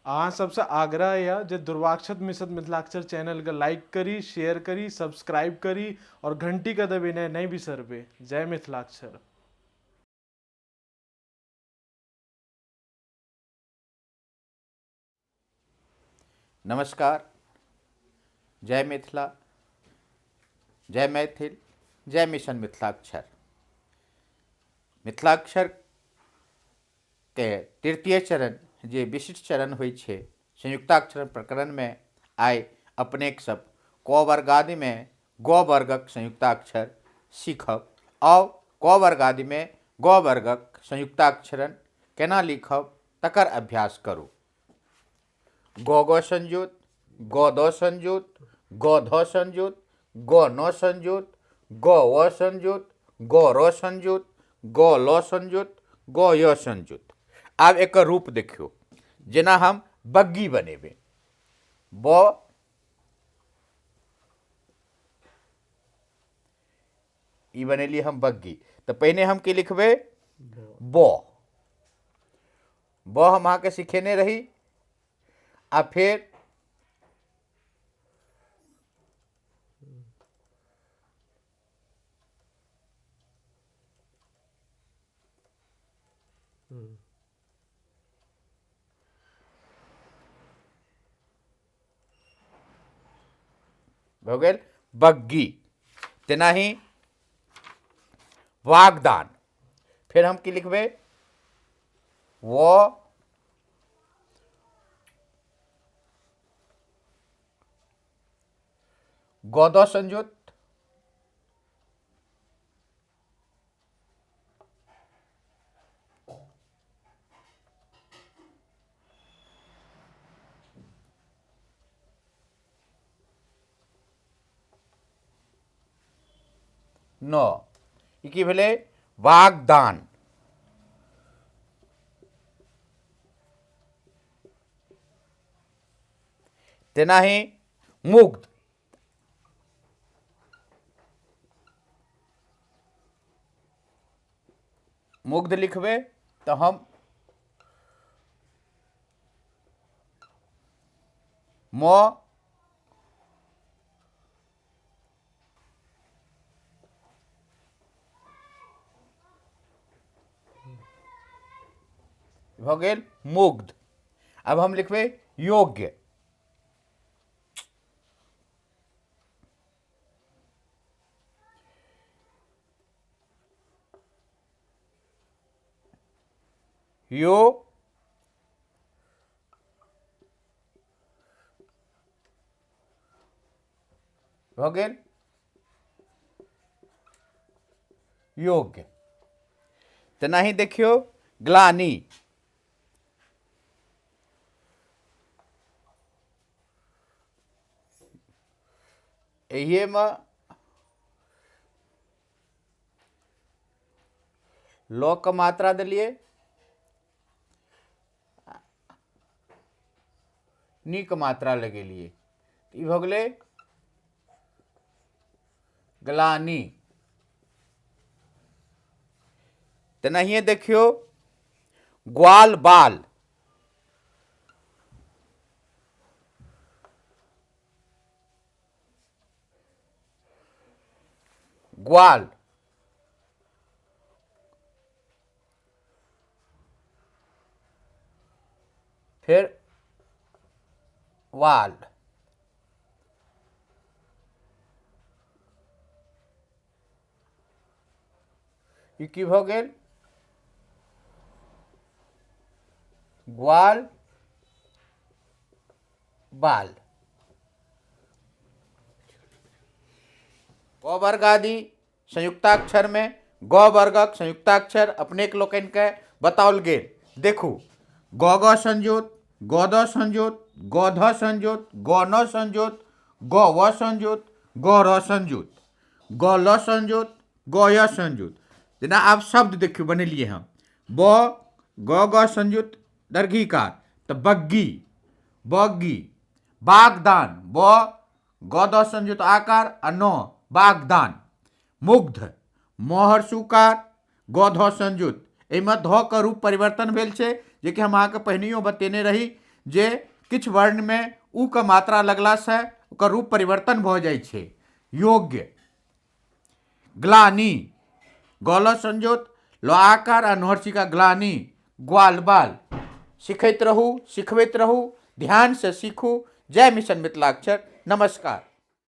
अहाँ सबसँ आग्रह यऽ जे दुर्वाक्षत मिश्र मिथिलाक्षर चैनलके लाइक करी, शेयर करी, सब्सक्राइब करी और घंटीके दबेनाइ नहि बिसरबै। जय मिथिलाक्षर। नमस्कार, जय मिथिला, जय मैथिल, जय मिशन मिथिलाक्षर। मिथिलाक्षर के तृतीय चरण जे विशिष्ट चरण होइ छै संयुक्ताक्षर प्रकरण में आइ अपनेक सब क वर्गादि में ग वर्गक संयुक्ताक्षर सीखब। आउ क वर्गादि में ग वर्गक संयुक्ताक्षरण केना लिखब तकर अभ्यास करू। ग ग संयुक्त, ग द संयुक्त, ग ध संयुक्त, ग न संयुक्त, ग व संयुक्त, ग र संयुक्त, ग ल संयुक्त, ग य संयुक्त। आब एकर रूप देखियौ, जेना हम बग्गी बनेबै, ब ई बनेलियै हम बग्गी, तऽ पहिने हम की लिखबै ब, ब हम अहाँके सिखेने रही। आ फेर भऽ गेल बग्गी। तेनाही वागदान, फेर हम की लिखबै व ग संयुक्त, न, ई की भेलै वागदान। तेनाही मुग्ध, मुग्ध लिखबै तऽ हम म भऽ गेल मुग्ध। अब हम लिखबै योग्य, यो भऽ गेल योग्य। तेनाही देखियौ ग्लानि, एहिमे ल के मात्रा देलियै, नी के मात्रा लगेलियै, ई भऽ गेलै ग्लानि। तेनाहिए देखियौ ग्वाल बाल, ग्वाल फिर वाल, ई की भऽ गेल ग्वाल बाल। क वर्गादि संयुक्ताक्षर में ग वर्गक संयुक्ताक्षर अपनेक लोकनिके बताओल गेल। देखू ग ग संयुक्त, ग द संयुक्त, ग ध संयुक्त, ग न संयुक्त, ग व संयुक्त, ग र संयुक्त, ग ल संयुक्त, ग य संयुक्त। जेना आब शब्द देखियौ बनेलियै हम ब ग ग संयुक्त दीर्घिकार तऽ बग्गी, बग्गी, बागदान, ब ग द संयुक्त आकार आ न बागदान, मुग्ध मोहर सुकार ग ध संयुक्त, एहिमे ध के रूप परिवर्तन भेल छै, जेकि हम अहाँके पहिनहियो बतेने रही जे किछु वर्णमे उ के मात्रा लगलासँ ओकर रूप परिवर्तन भऽ जाइ छै। योग्य, ग्लानि, गल संयोत ल आकार आ नहरसिका ग्लानि, ग्वाल बाल। सिखैत रहू, सिखबैत रहू, ध्यानसँ सीखू। जय मिशन मिथिलाक्षर। नमस्कार।